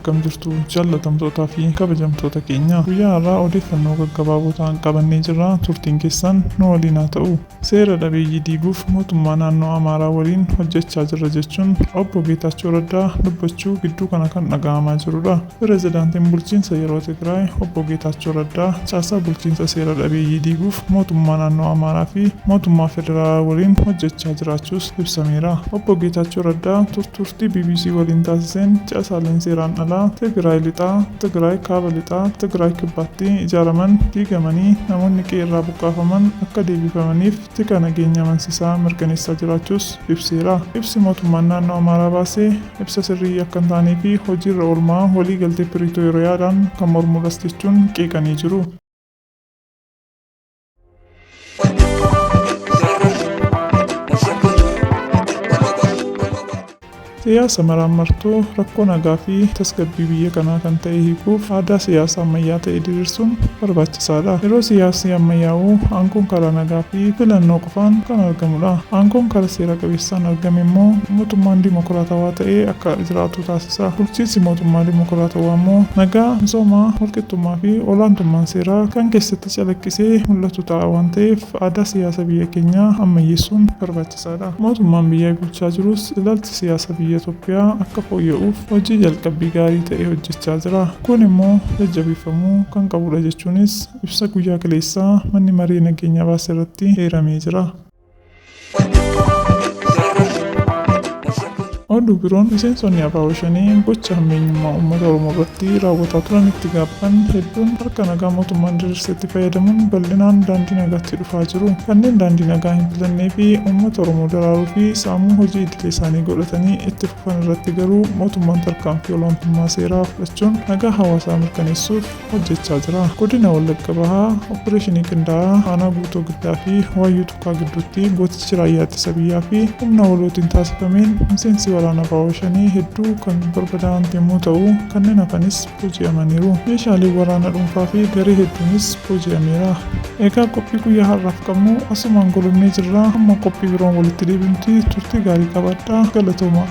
Akkam jirtu jaallatamtootaa fi kabajamtoota keenya. Guyyaa har'aa odeeffannoo gaggabaaboo ta'an qabannee jirra. Turtiin keessan nu waliin haa ta'u. Seera dhabeeyyii diiguuf mootummaa naannoo Amaaraa waliin hojjechaa jirra jechuun obbo Geetaachoo Raddaa dubbachuu gidduu kana kan dhaga'amaa jirudha. Pirezidaantiin bulchiinsa yeroo Tigraay obbo Geetaachoo Raddaa caasaa bulchiinsa seera dhabeeyyii diiguuf mootummaa naannoo Amaaraa fi mootummaa federaalaa waliin hojjechaa jiraachuus ibsameera. Obbo Geetaachoo Raddaa turtii BBC waliin taasiseen caasaaleen seeraan alaa Tigraay lixaa, Tigraay kaaba lixaa, Tigraay kibbaatti ijaaraman diigamanii namoonni qe'eerraa buqqaafaman akka deebifamaniif tika nageenya amansiisaa mirkaneessaa jiraachuus ibseera. Ibsi mootummaan naannoo Amaaraa baase ibsa sirrii akka hin taanee fi hojiirra oolmaa waliigaltee Piriitooriyaadhaan kan mormudhas jechuun qeeqanii jiru. Siyaasa maraammartoo rakkoo nagaa fi tasgabbii biyya kanaa kan ta'e hiikuuf aadaa siyaasa ammayyaa ta'e diriirsuun barbaachisaadha. Yeroo siyaasni ammayyaa'u aangoon karaa nagaa fi filannoo qofaan kan argamudha. Aangoon karaa seera qabeessaan argame immoo mootummaan dimokiraatawaa ta'e akka jiraatu taasisa. Bulchiinsi mootummaa dimokiraatawaa immoo nagaa, misoomaa, walqixxummaa fi olaantummaan seeraa kan keessatti calaqqisee mul'atu ta'a waan ta'eef aadaa siyaasa biyya keenyaa ammayyeessuun barbaachisaadha. Mootummaan biyya bulchaa jirus ilaalchi siyaasa biyya Itoophiyaa akka fooyya'uuf hojii jalqabbii gaarii ta'e hojjechaa jira. Kun immoo jajjabeeffamuu kan qabudha jechuunis ibsa guyyaa kaleessaa manni maree nageenyaa baase irratti eeramee jira. Oduu biroon miseensonni ABO Shanee gocha hammeenyummaa uummata Oromoo irratti raawwataa turan itti gaabban hedduun harka nagaa mootummaan diriirsetti fayyadamuun bal'inaan daandii nagaatti dhufaa jiru. Kanneen daandii nagaa hin filannee fi uummata Oromoo daraaruu fi saamuu hojii idilee isaanii godhatanii itti fufan irratti garuu mootummaan tarkaanfii olaantummaa seeraa fudhachuun nagaa hawaasaa mirkaneessuuf hojjechaa jira. Godina Wallagga Bahaa Opereeshinii qindaa'aa aanaa Guutoo Giddaa fi Waayyuu Tukaa gidduutti gootichi raayyaa ittisa biyyaa fi humna walootiin taasifameen miseensi waraana ABO Shanee hedduu kan barbadaa'an yommuu ta'u, kanneen hafanis booji'amaniiru. Meeshaaleen waraana dhuunfaa fi garee hedduunis booji'ameera. Egaa qophii guyyaa har'aaf qabnu asumaan golobnee jirra. Hamma qophii biroon walitti deebinutti turtii gaarii qabaadhaa. Galatoomaa.